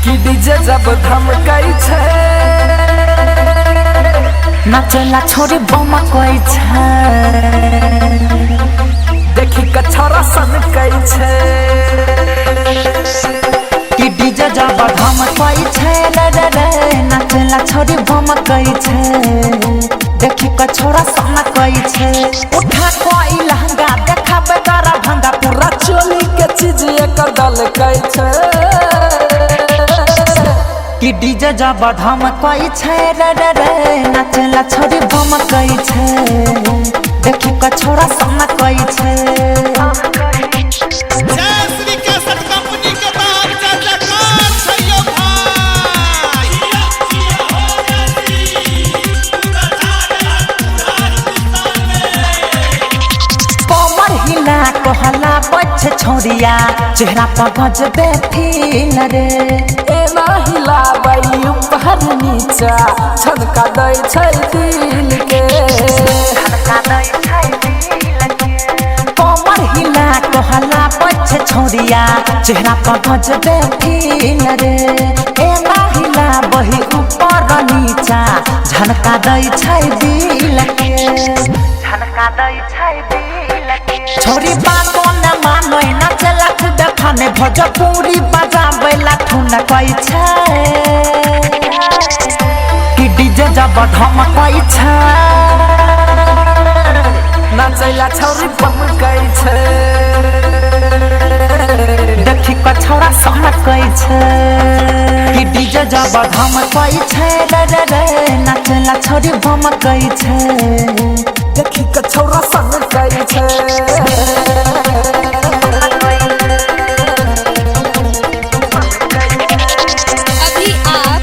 कि डीजे जब धमकै छै नाचला छोरी बमकै छै देखी के छोरा सनकै छै कि डीजे जब धमकै छै रे रे रे नाचला छोरी बमकै छै देखी के छोरा सनकै छै उठा कोई लहंगा देखाबे तोरा भंगा पूरा चोली के चीज एकर दलकै छै कि डीजे जब धमकै छै रे रे रे नाचला छोरी बमकै छै देखी के छोरा सनकै छै। जय श्री कैसेट कंपनी के बाप जय जयकार छैयो भाई। कमर हिला कहला बच्चे छोरिया चेहरा पर गजबे फील रे एना हिलाबै ऊपर नीचा छनका दै छै दिल के कमर हिला कहला बच्चे छोरिया चेहरा पर गजबे फील रे एना हिला बही ऊपर नीचा झनका दै छै दिल के झनका दै छै दिल के छोरी बातो न मानै नाचला खुद खाने भोजपुरी बजाबैला ठुनकै छै कि डीजे जब धमकै छै नाचैला छौरी बमकै छै देखी के छौरा सनकै छै कि डीजे जब धमकै छै रे रे रे नाचला छोरी बमकै छै देखी के छौरा सनकै छै। अभी आप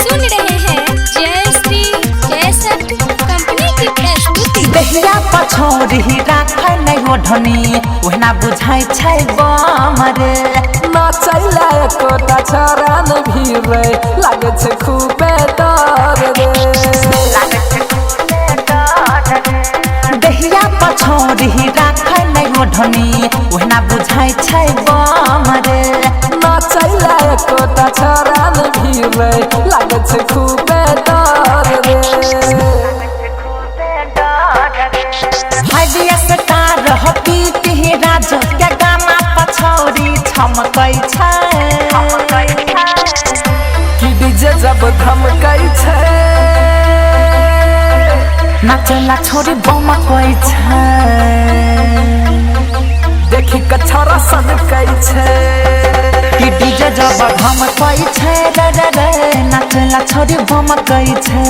सुन रहे हैं जय श्री कैसेट कंपनी की प्रस्तुति। दहिया पछौरी राखै नै ओढ़नी ओहिना बुझाइ छै बम रे नाचैला एकोटा छौरा नै भिरै लागै छै खूबे डर रे दहिया पछौरी राखै नै ओढ़नी ओहिना बुझाइ छै बम रे नाचैला एकोटा छौरा नै भिरै लागै छै खूबे डर रे हदिया स्टार हो पीती राज के गाना पछौरी छमकै छै कि डीजे जब धमकै छै नाचला छोरी बमकै छै देखी के छौरा सनकै छै कि डीजे जब धमकै छै रे रे रे नाचला छोरी बमकै छै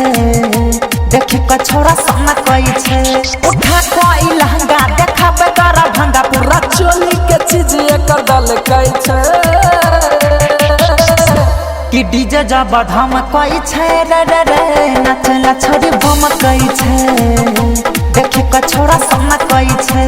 देखी के छोरा सनकै छै उठा कोई लहंगा देखाबे तोरा भंगा पूरा चोली के चीज एकर दलकै छै कि डीजे जब धमकै छै रे रे रे नाचला छोरी बमकै छै देखी के छोरा सनकै छै।